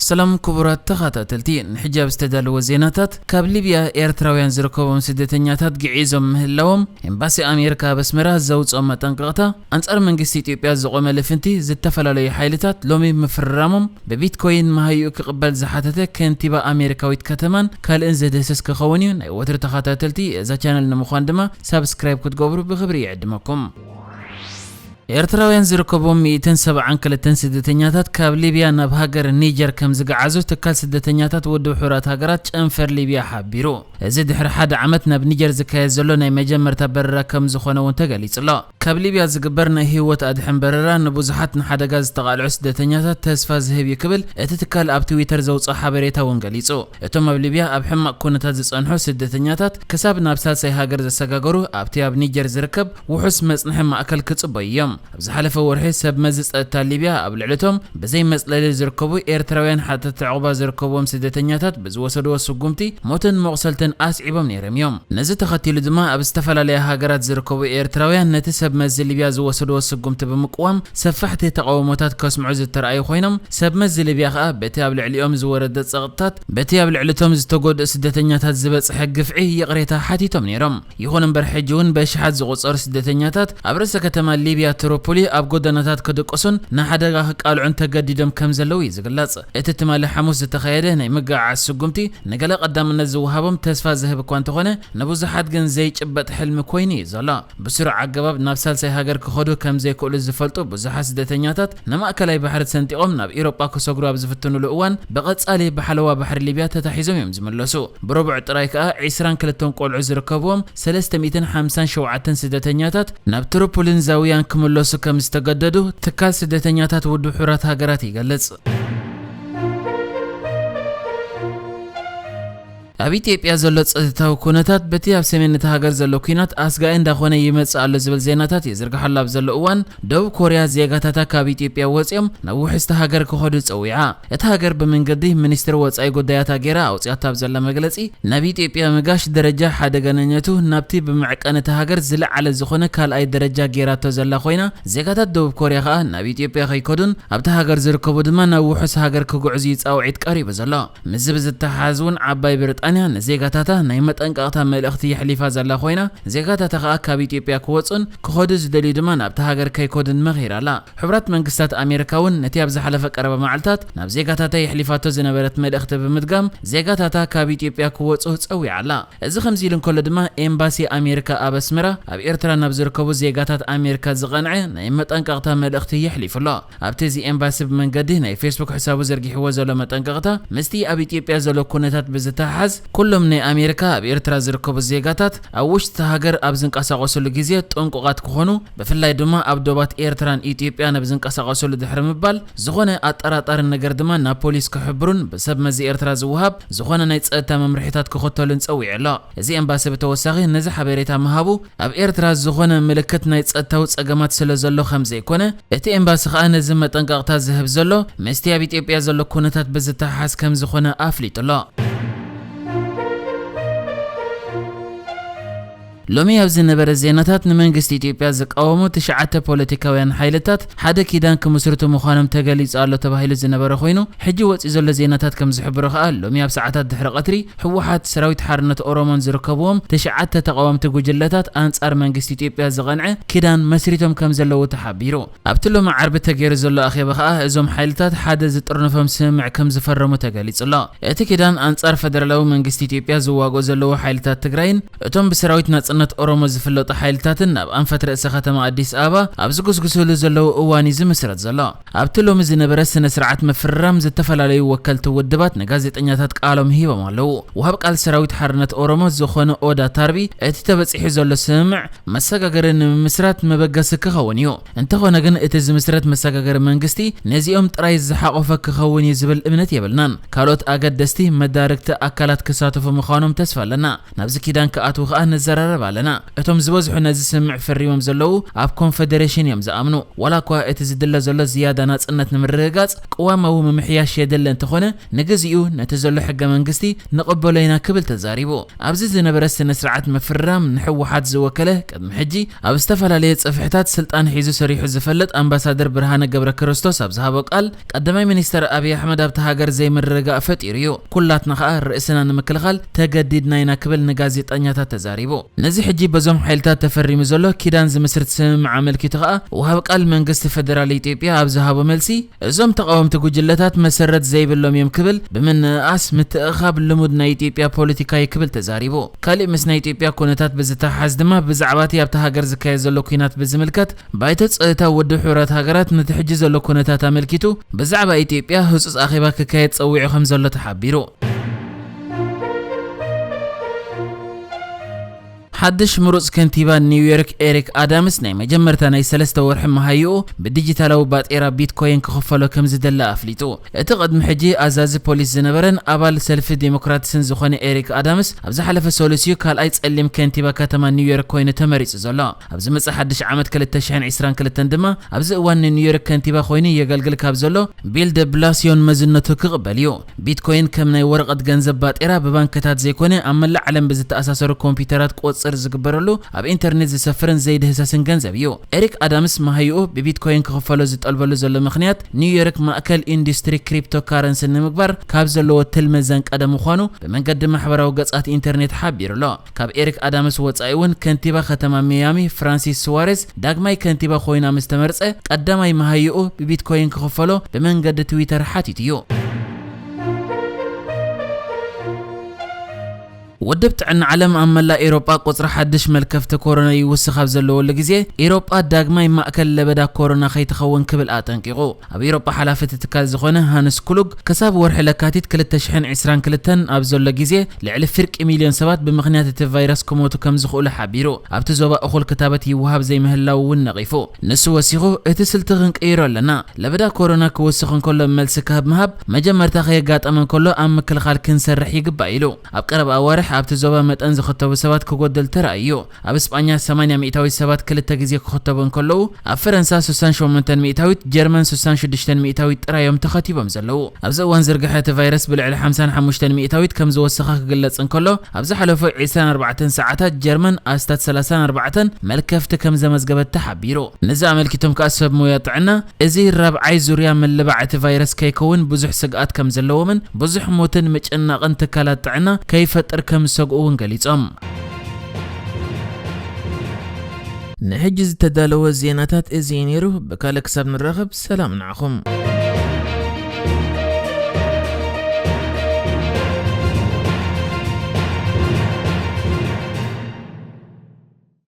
ሰላም ክቡራት ተኸታተልቲ፣ ንሕጂ ኣብ ዝተዳለወ ዜናታት፣ ካብ ሊብያ ኤርትራውያን ዝርከቦም ስደተኛታት ግዒዞም ምህላዎም ኤምባሲ ኣሜሪካ ኣብ ኣስመራ ዘውፅኦ መጠንቀቕታ፣ ኣንጻር መንግስቲ ኢትዮጵያ ዝቖመ ልፍንቲ ዝተፈላለዩ ሓይልታት ሎሚ ምፍርራሞም፣ ብቢትኮይን መሃይኡ ክቕበል ዝሓተተ ከንቲባ ኣሜሪካዊት ከተማን ካልእን ዝድህስስ ክኸውን እዩ። ናይ ወትሩ ተኸታተልቲ እዛ ቻነል ንምዃን ድማ ሳብስክራይብ ክትገብሩ ብኽብሪ ይዕድመኩም። ኤርትራውያን ዝርከብዎም ሚእትን ሰብዓን ክልተን ስደተኛታት ካብ ሊብያ ናብ ሃገር ኒጀር ከም ዝገዓዙ ትካል ስደተኛታት ውድብ ሕቡራት ሃገራት ጨንፈር ሊብያ ሓቢሩ። እዚ ድሕሪ ሓደ ዓመት ናብ ኒጀር ዝካየድ ዘሎ ናይ መጀመርታ በረራ ከም ዝኾነ እውን ተገሊጹ ኣሎ። ካብ ሊብያ ዝግበር ናይ ህይወት ኣድሕን በረራ ንብዙሓት ንሓደጋ ዝተቓልዑ ስደተኛታት ተስፋ ዝህብ እዩ ክብል እቲ ትካል ኣብ ትዊተር ዘውፅኦ ሓበሬታ እውን ገሊጹ። እቶም ኣብ ሊብያ ኣብ ሕማቕ ኩነታት ዝጸንሑ ስደተኛታት ክሳብ ናብ ሳልሳይ ሃገር ዘሰጋገሩ ኣብቲ ኣብ ኒጀር ዝርከብ ውሑስ መጽንሒ ማእከል ክጽበዩ እዮም። ኣብ ዝሓለፈ ወርሒ ሰብ መዚ ጸጥታ ሊብያ ኣብ ልዕሊቶም ብዘይ መጽለሊ ዝርከቡ ኤርትራውያን ሓተቲ ዕቑባ ዝርከብዎም ስደተኛታት ብዝወሰድዎ ስጉምቲ ሞትን መቑሰልትን ኣስዒቦም ነይሮም እዮም። ነዚ ተኸቲሉ ድማ ኣብ ዝተፈላለያ ሃገራት ዝርከቡ ኤርትራውያን ነቲ ሰብ መዚ ሊብያ ዝወሰድዎ ስጉምቲ ብምቅዋም ሰፋሕቲ ተቓውሞታት ከስምዑ ዝተረኣዩ ኮይኖም፣ ሰብ መዚ ሊብያ ከኣ በቲ ኣብ ልዕሊኦም ዝወረደ ጸቕጥታት በቲ ኣብ ልዕሊቶም ዝተጎድኡ ስደተኛታት ዝበጽሐ ግፍዒ ይቕሬታ ሓቲቶም ነይሮም። ይኹን እምበር ሕጂ እውን በሽሓት ዝቑጸሩ ስደተኛታት ኣብ ርእሰ ከተማ ሊብያ ትሮፖሊ ኣብ ጎደናታት ክድቅሱን ንሓደጋ ክቃልዑን ተገዲዶም ከም ዘለዉ እዩ ዝግለጽ። እቲ ትማሊ ሓሙስ ዝተኻየደ ናይ ምግዕዓዝ ስጉምቲ ንገለ ቀዳምነት ዝወሃቦም ተስፋ ዝህብ እኳ እንተኾነ ንብዙሓት ግን ዘይጭበጥ ሕልሚ ኮይኑ እዩ ዘሎ። ብስሩዕ ኣገባብ ናብ ሳልሳይ ሃገር ክኸዱ ከም ዘይክእሉ ዝፈልጡ ብዙሓት ስደተኛታት ንማእከላይ ባሕሪ ሰንጢቖም ናብ ኢሮጳ ክሰግሩ ኣብ ዝፍትኑሉ እዋን ብቐጻሊ ብሓለዋ ባሕሪ ሊብያ ተታሒዞም እዮም ዝምለሱ። ብረቡዕ ጥራይ ከኣ ዒስራን ክልተን ቆልዑ ዝርከብዎም ሰለስተ ሚእትን ሓምሳን ሸውዓተን ስደተኛታት ናብ ትሪፖሊን ዛውያን ክምለሱ ከም ዝተገደዱ ትካል ስደተኛታት ውድብ ሕቡራት ሃገራት ይገልጽ። ኣብ ኢትዮጵያ ዘሎ ጸጥታዊ ኩነታት በቲ ኣብ ሰሜን እቲ ሃገር ዘሎ ኲናት ኣስጋኢ እንዳኾነ ይመጽእ ኣሎ ዝብል ዜናታት ይዝርግሓሉ ኣብ ዘሎ እዋን፣ ደቡብ ኮርያ ዜጋታታ ካብ ኢትዮጵያ ወጺኦም ናብ ውሕስቲ ሃገር ክኸዱ ጸዊዓ። እታ ሃገር ብመንገዲ ሚኒስትሪ ወጻኢ ጉዳያታ ገይራ ኣውጺኣቶ ኣብ ዘላ መግለጺ፣ ናብ ኢትዮጵያ ምጋሽ ደረጃ ሓደገኛነቱ ናብቲ ብመዕቀኒ እታ ሃገር ዝለዓለ ዝኾነ ካልኣይ ደረጃ ገይራቶ ዘላ ኮይና፣ ዜጋታት ደቡብ ኮርያ ከኣ ናብ ኢትዮጵያ ከይከዱን ኣብታ ሃገር ዝርከቡ ድማ ናብ ውሑስ ሃገር ክጉዕዙ እዩ ጻውዒት ቀሪቡ ዘሎ። ምስዚ ብዝተሓሓዝ እውን ዓባይ ብሪጣንያ ንዜጋታታ ናይ መጠንቀቕታ መልእኽቲ የሕሊፋ ዘላ ኮይና፣ ዜጋታታ ከኣ ካብ ኢትዮጵያ ክወጹን ክኸዱ ዝደልዩ ድማ ናብታ ሃገር ከይከዱን መኺራ ኣላ። ሕቡራት መንግስታት ኣሜሪካ እውን ነቲ ኣብ ዝሓለፈ ቀረባ መዓልታት ናብ ዜጋታታ የሕሊፋቶ ዝነበረት መልእኽቲ ብምድጋም ዜጋታታ ካብ ኢትዮጵያ ክወጹ ጸዊዓ ኣላ። እዚ ከምዚ ኢሉ እንከሎ ድማ ኤምባሲ ኣሜሪካ ኣብ ኣስመራ ኣብ ኤርትራ ናብ ዝርከቡ ዜጋታት ኣሜሪካ ዝቐንዐ ናይ መጠንቀቕታ መልእኽቲ የሕሊፉ ኣሎ። ኣብቲ እዚ ኤምባሲ ብመንገዲ ናይ ፌስቡክ ሕሳቡ ዘርጊሕዎ ዘሎ መጠንቀቕታ ምስቲ ኣብ ኢትዮጵያ ዘሎ ኩነታት ብዝተሓሓዝ ኩሎም ናይ ኣሜሪካ ኣብ ኤርትራ ዝርከቡ ዜጋታት ኣብ ውሽጢ ሃገር ኣብ ዝንቀሳቐሱሉ ግዜ ጥንቁቓት ክኾኑ፣ ብፍላይ ድማ ኣብ ዶባት ኤርትራን ኢትዮጵያን ኣብ ዝንቀሳቐሱሉ ድሕሪ ምባል ዝኾነ ኣጠራጣሪ ነገር ድማ ናብ ፖሊስ ክሕብሩን ብሰብ መዚ ኤርትራ ዝወሃብ ዝኾነ ናይ ጸጥታ መምርሒታት ክኽተሉን ጸዊዑ ኣሎ። እዚ ኤምባሲ ብተወሳኺ ነዚ ሓበሬታ ምሃቡ ኣብ ኤርትራ ዝኾነ ምልክት ናይ ጸጥታዊ ጸገማት ስለ ዘሎ ከም ዘይኮነ፣ እቲ ኤምባሲ ከኣ ነዚ መጠንቀቕታ ዝህብ ዘሎ ምስቲ ኣብ ኢትዮጵያ ዘሎ ኩነታት ብዝተሓሓዝ ከም ዝኾነ ኣፍሊጡ ኣሎ። ሎሚ ኣብ ዝነበረ ዜናታት ንመንግስቲ ኢትዮጵያ ዝቃወሙ ትሽዓተ ፖለቲካውያን ሓይልታት ሓደ ኪዳን ክምስርቱ ምዃኖም ተገሊጹ ኣሎ ተባሂሉ ዝነበረ ኮይኑ፣ ሕጂ ወጺኡ ዘሎ ዜናታት ከም ዝሕብሮ ከኣ ሎሚ ኣብ ሰዓታት ድሕሪ ቀትሪ ህወሓት፣ ሰራዊት ሓርነት ኦሮሞን ዝርከብዎም ትሽዓተ ተቓወምቲ ጉጅለታት ኣንጻር መንግስቲ ኢትዮጵያ ዝቐንዐ ኪዳን መስሪቶም ከም ዘለዉ ተሓቢሩ። ኣብቲ ሎሚ ዓርቢ ተገይሩ ዘሎ ኣኼባ ከኣ እዞም ሓይልታት ሓደ ዝጥርንፎም ስምምዕ ከም ዝፈረሙ ተገሊጹ ኣሎ። እቲ ኪዳን ኣንጻር ፈደራላዊ መንግስቲ ኢትዮጵያ ዝዋግኡ ዘለዉ ሓይልታት ትግራይን እቶም ብሰራዊት ናጽነት ኦሮሞ ዝፍለጡ ሓይልታትን ናብ ኣንፈት ርእሰ ከተማ ኣዲስ ኣበባ ኣብ ዝጉስጉስሉ ዘለዉ እዋን እዩ ዝምስረት ዘሎ። ኣብቲ ሎሚ ዝነበረ ስነ ስርዓት ምፍርራም ዝተፈላለዩ ወከልቲ ውድባት ንጋዜጠኛታት ቃሎም ሂቦም ኣለዉ። ወሃብ ቃል ሰራዊት ሓርነት ኦሮሞ ዝኾነ ኦዳ ታርቢ እቲ ተበጺሑ ዘሎ ስምምዕ መሰጋገሪ ንምምስራት መበገሲ ክኸውን እዩ። እንተኾነ ግን እቲ ዝምስረት መሰጋገሪ መንግስቲ ነዚኦም ጥራይ ዝሓቖፈ ክኸውን እዩ ዝብል እምነት የብልናን። ካልኦት ኣገደስቲ መዳርግቲ ኣካላት ክሳተፉ ምዃኖም ተስፋ ኣለና። ናብዚ ኪዳን ክኣትዉ ከኣ ንዘራረብ ኣለና። እቶም ዝበዝሑ ነዚ ስምምዕ ፈሪሞም ዘለዉ ኣብ ኮንፈደሬሽን እዮም ዝኣምኑ። ዋላ እኳ እቲ ዝድለ ዘሎ ዝያዳ ናጽነት ንምርግጋጽ ቅዋማዊ ምምሕያሽ የድሊ እንተኾነ፣ ንግዚኡ ነቲ ዘሎ ሕገ መንግስቲ ንቕበሎ ኢና ክብል ተዛሪቡ። ኣብዚ ዝነበረ ስነ ስርዓት ምፍርራም ንህወሓት ዝወከለ ቅድሚ ሕጂ ኣብ ዝተፈላለየ ጽፍሕታት ስልጣን ሒዙ ሰሪሑ ዝፈልጥ ኣምባሳደር ብርሃነ ገብረ ክርስቶስ ኣብ ዝሃቦ ቃል፣ ቀዳማይ ሚኒስተር ኣብይ ኣሕመድ ኣብታ ሃገር ዘይምርግጋእ ፈጢሩ እዩ። ኩላትና ከኣ ርእስና ንምክልኻል ተገዲድና ኢና ክብል ንጋዜጠኛታት ተዛሪቡ። ነዚ ሕጂ በዞም ሓይልታት ተፈሪሙ ዘሎ ኪዳን ዝምስርት ስምምዕ ኣመልኪቱ ከኣ ወሃቢ ቃል መንግስቲ ፈደራል ኢትዮጵያ ኣብ ዝሃቦ መልሲ፣ እዞም ተቓወምቲ ጉጅለታት መሰረት ዘይብሎም እዮም ክብል ብምንእኣስ ምትእኻብ ልሙድ ናይ ኢትዮጵያ ፖለቲካ እዩ ክብል ተዛሪቡ። ካሊእ ምስ ናይ ኢትዮጵያ ኩነታት ብዝተሓሓዝ ድማ ብዛዕባ እቲ ኣብታ ሃገር ዝካየድ ዘሎ ኲናት ብዝምልከት ባይቶ ጸጥታ ውድብ ሕቡራት ሃገራት ነቲ ሕጂ ዘሎ ኩነታት ኣመልኪቱ ብዛዕባ ኢትዮጵያ ህጹጽ ኣኼባ ክካየድ ጸዊዑ ከም ዘሎ ተሓቢሩ። ሓድሽ ምሩጽ ከንቲባ ኒውዮርክ ኤሪክ ኣዳምስ ናይ መጀመርታ ናይ ሰለስተ ወርሒ መሃይኡ ብዲጂታላዊ ባጤራ ቢትኮይን ክኽፈሎ ከም ዝደለ ኣፍሊጡ። እቲ ቅድሚ ሕጂ ኣዛዚ ፖሊስ ዝነበረን ኣባል ሰልፊ ዴሞክራትስን ዝኾነ ኤሪክ ኣዳምስ ኣብ ዝሓለፈ ሰሉስ እዩ ካልኣይ ጸሊም ከንቲባ ከተማ ኒውዮርክ ኮይኑ ተመሪጹ ዘሎ። ኣብዚ መጽእ ሓድሽ ዓመት ክልተ ሽሕን ዕስራን ክልተን ድማ ኣብዚ እዋን ንኒውዮርክ ከንቲባ ኮይኑ የገልግል ካብ ዘሎ ቢል ደ ብላሲዮን መዝነቱ ክቕበል እዩ። ቢትኮይን ከም ናይ ወረቐት ገንዘብ ባጤራ ብባንክታት ዘይኮነ ኣብ መላእ ዓለም ብዝተኣሳሰሩ ኮምፒውተራት ቁጽር ዝግበረሉ ኣብ ኢንተርኔት ዝሰፍርን ዘይድህሰስን ገንዘብ እዩ። ኤሪክ ኣዳምስ መሃይኡ ብቢትኮይን ክኽፈሎ ዝጠልበሉ ዘሎ ምኽንያት ኒውዮርክ ማእከል ኢንዱስትሪ ክሪፕቶ ካረንሲ ንምግባር ካብ ዘለዎ ትልሚ ዘንቀደ ምዃኑ ብመንገዲ ማሕበራዊ ገጻት ኢንተርኔት ሓቢሩ ኣሎ። ካብ ኤሪክ ኣዳምስ ወጻኢ እውን ከንቲባ ከተማ ሚያሚ ፍራንሲስ ስዋሬዝ ዳግማይ ከንቲባ ኮይና ምስ ተመርጸ ቀዳማይ መሃይኡ ብቢትኮይን ክኽፈሎ ብመንገዲ ትዊተር ሓቲቱ እዩ። ውድብ ጥዕና ዓለም ኣብ መላእ ኤሮጳ ቁጽሪ ሓድሽ መልከፍቲ ኮሮና ይውስኽ ኣብ ዘለወሉ ግዜ፣ ኤሮጳ ዳግማይ ማእከል ለበዳ ኮሮና ከይትኸውን ክብል ኣጠንቂቑ። ኣብ ኤሮጳ ሓላፊ እቲ ትካል ዝኾነ ሃንስ ክሉግ፣ ክሳብ ወርሒ ለካቲት ክልተ ሽሕን ዕስራን ክልተን ኣብ ዘሎ ግዜ፣ ልዕሊ ፍርቂ ሚልዮን ሰባት ብምኽንያት እቲ ቫይረስ ክሞቱ ከም ዝኽእሉ ሓቢሩ። ኣብቲ ዞባ እኹል ክታበት ይወሃብ ዘይምህላው እውን ነቒፉ። ንሱ ወሲኹ፣ እቲ ስልቲ ክንቅይሮ ኣለና። ለበዳ ኮሮና ክውስኽ እንከሎ መልሲ ካብ ምሃብ፣ መጀመርታ ከየጋጠመ እንከሎ ኣብ ምክልኻል ክንሰርሕ ይግባእ ኢሉ። ኣብ ቀረባ ኣዋርሕ ኣብቲ ዞባ መጠን ዝኽተቡ ሰባት ክጎድል ተራእዩ። ኣብ እስጳኛ ሰማንያ ሚእታዊት ሰባት ክልተ ግዜ ክኽተቡ እንከለዉ፣ ኣብ ፈረንሳ ስሳን ሸሞንተን ሚእታዊት፣ ጀርመን ስሳን ሽዱሽተን ሚእታዊት ጥራይ እዮም ተኸቲቦም ዘለዉ። ኣብዚ እዋን ዝርግሐ እቲ ቫይረስ ብልዕሊ ሓምሳን ሓሙሽተን ሚእታዊት ከም ዝወሰኸ ክግለጽ እንከሎ፣ ኣብ ዝሓለፉ ዕስራን ኣርባዕተን ሰዓታት ጀርመን ኣስታት ሰላሳን ኣርባዕተን መልከፍቲ ከም ዘመዝገበት ተሓቢሩ። ነዚ ኣመልኪቶም ከኣ ሰብ ሞያ ጥዕና፣ እዚ ራብዓይ ዙርያ ምልባዕ እቲ ቫይረስ ከይከውን ብዙሕ ስግኣት ከም ዘለዎምን ብዙሕ ሞትን ምጭናቕን ትካላት ጥዕና ከይፈጥር ከም ዝሰግኡ እውን ገሊጾም። ንሕጂ ዝተዳለወ ዜናታት እዚ እዩ ነይሩ። ብካልእ ክሳብ ንራኸብ ሰላም ንዓኹም።